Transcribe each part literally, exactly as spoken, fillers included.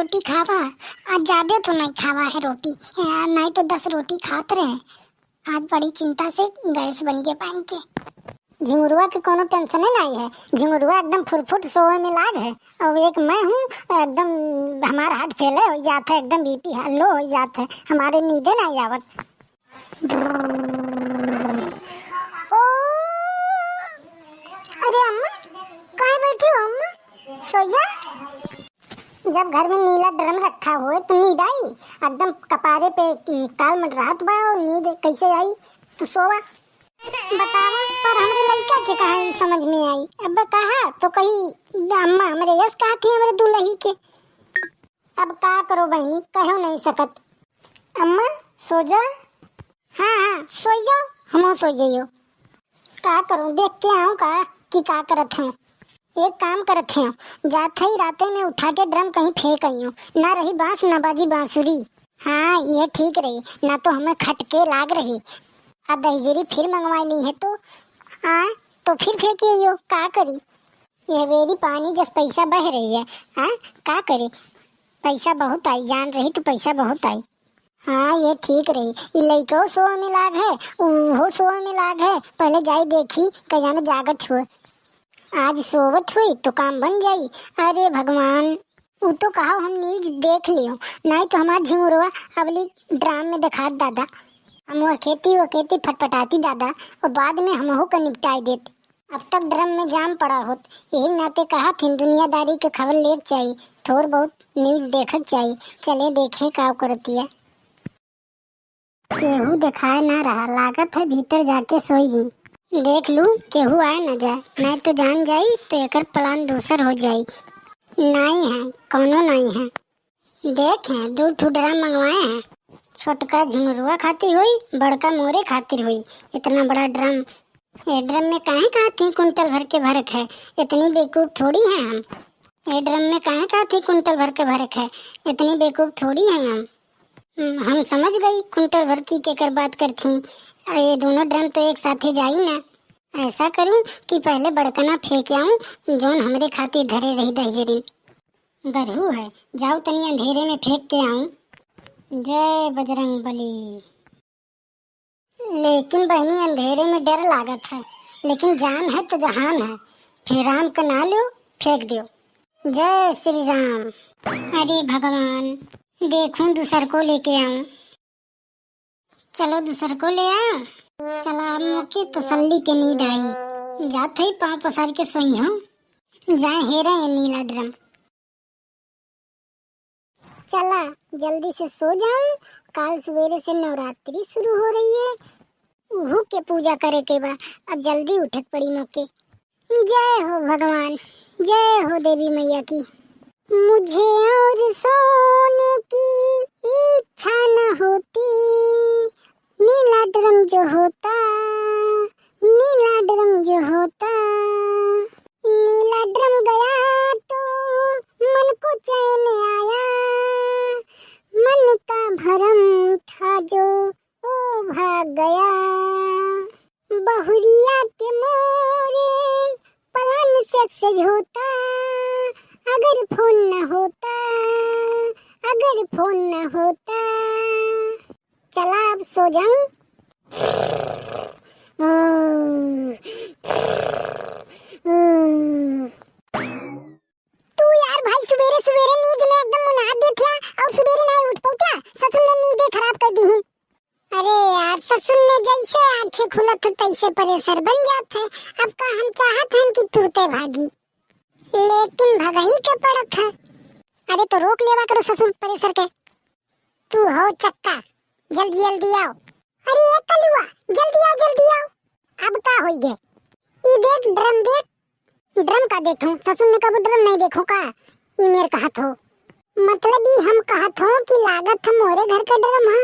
रोटी खावा? आज ज्यादा तो नहीं खावा है रोटी, या नहीं तो दस रोटी खात रहे। आज बड़ी चिंता से गैस बन गया बहिन के। झिंगुरवा के कोनो टेंशने नहीं है, झिंगुरवा एकदम फुरफुट सोए में लाग है। और एक मैं हूँ, एकदम हमार हार्ट फेल हो जात है, एकदम बीपी लो हो जात है, हमारे नींदे नहीं आवत। ओ, अरे अम्मा, काहे बैठी हो अम्मा? सोइया। जब घर में नीला ड्रम रखा होए तो नींद आई, एकदम कपारे पे, उम, काल मंडरात बा और नींद कैसे आई? तू सोवा। बतावा, पर हमरे लइका के कहाँ ई समझ में आई? अब कहा तो कही, अम्मा हमरे यस कहा थी हमरे दुलही के। अब का करो बहिनी, कहो नहीं सकत। अम्मा, सो जा। हाँ, हाँ, सोई जाओ, हमहू सोई जाइयो। का करूँ, देख के आऊँ का कि का करत हैं। एक काम करत हैं, जात ही राते में उठा के ड्रम कहीं फेंक आइयो, ना रही बांस ना बाजी बांसुरी। हाँ, ये ठीक रही, ना तो हमें खटके लाग रही। आ दहिजरी फिर मंगवा ली है तो, आ, तो फिर फेंक आइयो, का करी? ये बेरी पानी जस पैसा बह रही है, हाँ, का करी? पैसा बहुत आई, जान रही तो पैसा बहुत आई। हाँ, ये ठीक रही। ई लइको सोवे में लाग है, उहो सोवे में लाग है। पहले जाई देखी, का जाने जागत हुए। आज सोवत हुई तो काम बन जाई। अरे भगवान, उ तो कहा हम न्यूज देख लियो, नहीं तो हमार झिंगुरवा अबली ड्राम में देखात दादा। हम वह खेती, वह खेती फटफटाती दादा, और बाद में हमहू का निपटाई देती। अब तक ड्रम में जाम पड़ा होत, यही नाते कहा थिन दुनियादारी के खबर लेक चाही, थोर बहुत न्यूज देखक चाही। चले देखे का करतिया। केहू देखाए ना रहा, लागत है भीतर जाके सोई ही। देख लू, केहू आए ना जाए, नहीं तो जान जाई तो एकर प्लान दूसर हो जाई। नहीं है, कौनो नहीं है। देखे, दू ठू ड्रम मंगवाए हैं। छोटका झिंगुरुआ खातिर होई, बड़का मोरे खातिर होई। इतना बड़ा ड्रम, ए ड्रम में काहे कहा थी कुंटल भर के भरक है? इतनी बेवकूफ थोड़ी है हम। ए ड्रम में काहे कहा थी कुंटल भर के भरक है? इतनी बेवकूफ थोड़ी है हम। हम्म, हम समझ गई कुंटल भर की केकर बात कर थी। ये दोनों ड्रम तो एक साथे जाई ना। ऐसा करूं कि पहले बड़कना फेंक आऊं, जौन हमरे खातिर धरे रही दहिजरिन। गरहू है, जाओ तनी अंधेरे में फेंक के आऊं। जय बजरंग बली। लेकिन बहिनी, अंधेरे में डर लागत है, लेकिन जान है तो जहान है। फिर राम का ना लो, फेंक दो। जय श्री राम। अरे भगवान, देखूं दूसर को लेके आऊं। चलो दूसर को ले आओ। चला, अब मोके तसल्ली के नींद आई। जात हई पाँव पसार के सोई हूँ। जाए हेरे ये नीला ड्रम। चला, जल्दी से सो जाऊं, काल सवेरे से नवरात्रि शुरू हो रही है, उहू के पूजा करे के बा। अब जल्दी उठे के पड़ी मोके। जय हो भगवान, जय हो देवी मैया की। मुझे और सोने की इच्छा न होती, नीला ड्रम जो होता, नीला ड्रम जो होता। नीला ड्रम गया तो मन को चैन आया, मन का भरम था जो ओ भाग गया। बहुरिया के मोरे प्लान सक्सेस होता, अगर फोन न होता, अगर फोन न होता। चला अब सो जाऊं। तू यार भाई, सुबेरे सुबेरे नींद में एकदम मुनाद देत है और सुबेरे नहीं उठ पौत्या। ससुर ने नींदे खराब कर दी है। अरे यार, ससुर ने जैसे आंखें खुलत है तैसे परेसर बन जात है। अब का हम चाहत हन कि तुरते भागी, लेकिन भगही के पड़त है। अरे तो रोक लेवा करो ससुर परेसर के। तू हो चक्का, जल्दी जल्दी आओ। अरे ए कलुआ, जल्दी आओ, जल्दी आओ। अब का होई गे? ई देख ड्रम देख। ड्रम का देखूं? ससुर ने कबो ड्रम नहीं देखो का? ई मेर कहत हो। मतलब ई हम कहत हो कि लागत हम मोरे घर का ड्रम है।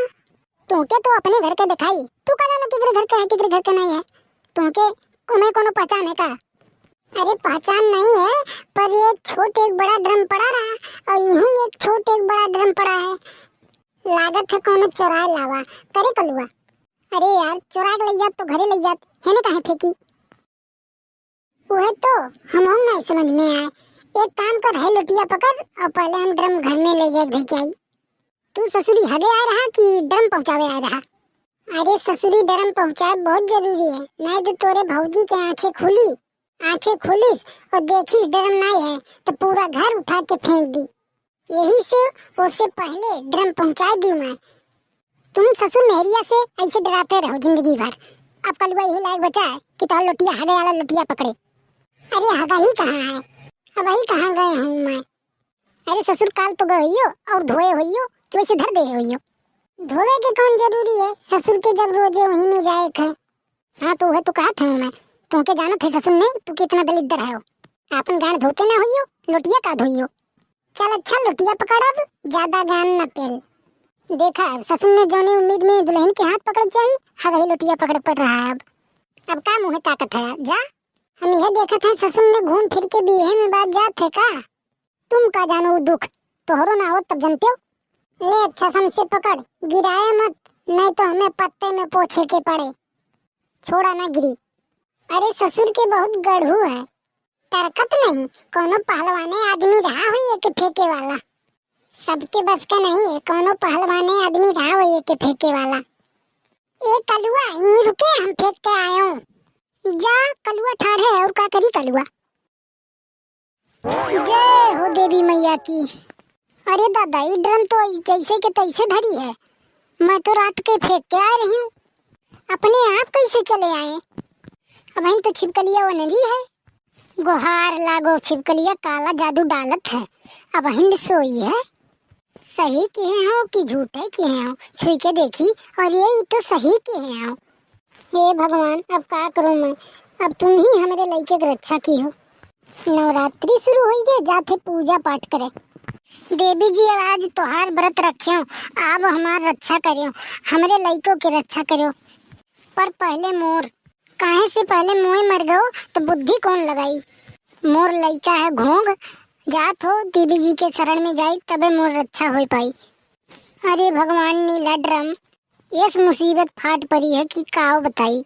तुमके तो अपने घर के दिखाई, तू का जानो केकरे घर के है, केकरे घर के नहीं है। तुमके उन्हें कोनो पहचान है का? अरे पहचान नहीं है, पर ये छोट एक बड़ा ड्रम पड़ा रहा और यूं एक छोट एक बड़ा ड्रम पड़ा है। लागत है कोनो चोराए लावा। करे कलुआ। अरे यार, चोरा के ले जात तो घरे ले जात, है ना काहे फेंकी? वह तो हम नहीं समझ में आए। एक काम कर, है लोटिया पकड़ और पहले हम ड्रम घर में ले जाए धइ के आई। तू ससुरी हगे आए रहा कि ड्रम पहुँचावे आए रहा? अरे ससुरी, ड्रम पहुँचाए बहुत जरूरी है, नहीं तो तोरे भौजी के आँखें खुली, आँखें खुलिस और देखिस ड्रम नहीं है तो पूरा घर उठा के फेंक दी। यही से ओसे पहले ड्रम पहुँचाए दी मैं। तुम ससुर मेहरिया से ऐसे डराते रहो जिंदगी भर। अब कलुआ यही लायक बचा है कि तोहर लोटिया हगे वाला लोटिया पकड़े। अरे हगा ही कहाँ है, अब ही कहाँ गए हूँ मैं। अरे ससुर, काल तो गए होइयो और धोए होइयो कि वैसे धर दे होइयो। धोवे के कौन जरूरी है, ससुर के जब रोजे वहीं में जाए के है। हाँ तो वह तो कहत हूँ मैं, तुमके जानत है ससुर ने, तू कितना दलिद्दर है हो। आपन गांड धोते ना होइयो, लोटिया का धोइयो। चल अच्छा, लोटिया पकड़, अब ज्यादा गान न पेल। देखा, अब ससुर ने जौने उम्मीद में दुल्हन के हाथ पकड़ जाई, हगही लोटिया पकड़ पड़ रहा है अब। अब का मुँह ताकत है, जा। हम यह देखत हैं ससुर ने घूम फिर के बीहे में बात जात है का? तुम का जानो वो दुख, तोहरो ना आवत तब जनते हो। ले अच्छा, समसे पकड़, गिराए मत, नहीं तो हमें पत्ते में पोछे के पड़े। छोड़ा ना गिरी। अरे ससुर के बहुत गढ़ू है, टरकत नहीं, कोनो पहलवाने आदमी रहा होई एके फेंके वाला। सबके बस का नहीं है, कोनो पहलवाने आदमी रहा होई एके फेंके वाला। ए कलुआ, यहीं रुके, हम फेंक के आए हूँ। जा कलुआ ठाढ़ है, और का करी कलुआ। जय हो देवी मैया की। अरे दादा, ई ड्रम तो जैसे के तैसे धरी है, मैं तो रात के फेंक के आ रही हूँ, अपने आप कैसे चले आए? अब हम तो छिपकलिया वनरी है। गोहार लागो छिपकलिया, काला जादू डालत है, अब हिंड सोई है। सही किहे हो कि झूठे किहे हो, छुई के देखी, और ये तो सही किहे हो। हे भगवान, अब का करूँ मैं, अब तुम ही हमरे लइके के रक्षा किहो। नवरात्रि शुरू होई गए, जाथे पूजा पाठ करे। देवी जी, अब आज तोहार व्रत रख्यो, अब हमार रक्षा करियो, हमरे लइको के रक्षा करियो। पर पहले मोर, काहे से पहले मोए मर गयो तो बुद्धि कौन लगाई? मोर लइका है घोंघ, जात हो देवी जी के शरण में जाई, तबे मोर रक्षा हो पाई। अरे भगवान नीला ड्रम, यस मुसीबत फाट परी है कि काव बताई।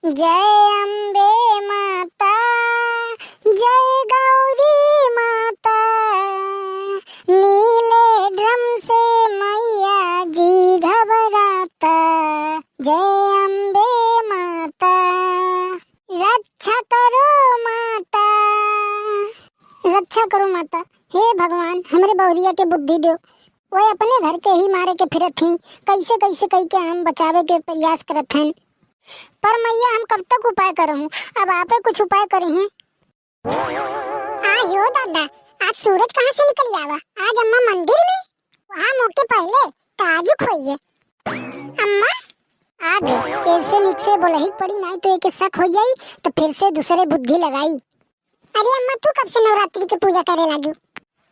जय अम्बे माता, जय गौरी माता, नीले ड्रम से मैया जी घबराता। जय अम्बे माता, रक्षा करो माता, रक्षा करो माता। हे भगवान, हमरे बहुरिया के बुद्धि दो। वो अपने घर के ही मारे के फिरत ही, कैसे कैसे कई के हम बचावे के प्रयास करत हन। पर मैया, हम कब तक उपाय करहूँ, अब आपे कुछ उपाय करिहीं। आयो दादा, आज सूरज कहाँ से निकल आवा? आज अम्मा मंदिर में, वहाँ मोके पहले ताजुब होइए। अम्मा आ गए। ऐसे निक से बोलही पड़ी, नहीं तो एके शक हो जाई, तो फिर से दूसरे बुद्धि लगाई। अरे अम्मा, तू कब से नवरात्रि के पूजा करे लागू?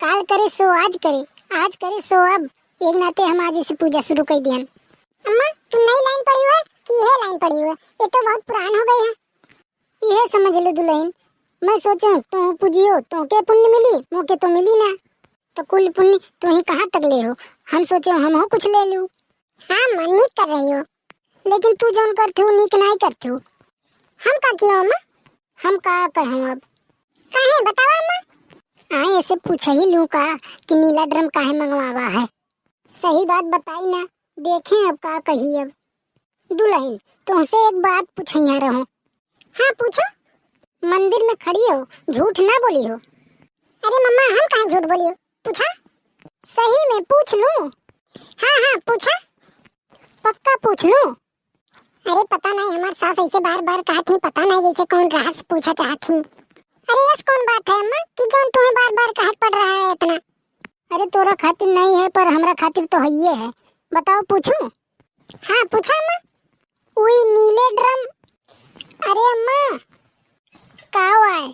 काल करे सो आज करे, आज करे सो अब। एक नाते हम आज से पूजा शुरू कर दियन। अम्मा, तुम नई लाइन पढ़ी हो कि यह लाइन पढ़ी हो? ये तो बहुत पुरान हो गई है। यह समझ लो दुल्हन, मैं सोचे हूँ तू पूजियो, तू के पुण्य मिली, मोके तो मिली ना। तो कुल पुण्य तू ही कहाँ तक ले हो? हम सोचे हूँ हम हो कुछ ले लू। हाँ अम्मा, नीक कर रही हो। लेकिन तू जौन करते हो, नीक नाई करते हो। हम का कियो अम्मा? हम का कहूँ अब? काहे, बतावा अम्मा। आए ऐसे पूछ ही लूँ का कि नीला ड्रम काहे मंगवावा है? सही बात बताई ना, देखें अब का कही अब। दुल्हन, तुमसे एक बात पूछिया रहूं। हाँ, पूछो। मंदिर में खड़ी हो, झूठ ना बोली हो। अरे मम्मा, हम काहे झूठ बोली हो? पूछा। सही में पूछ लूं? हाँ, हाँ, पूछा। पक्का पूछ लूं? अरे पता नहीं, हमार सास ऐसे बार बार कहत ही, पता नहीं जैसे कौन रहस्य पूछा चाहत ही। अरे ऐस कौन बात है अम्मा कि जौन तुम्हें बार बार कहे के पड़ रहा है इतना? अरे तोरा खातिर नहीं है, पर हमरा खातिर तो हइये है। बताओ, पूछूं? हाँ, पूछा अम्मा। उई नीले ड्रम। अरे अम्मा, का आए?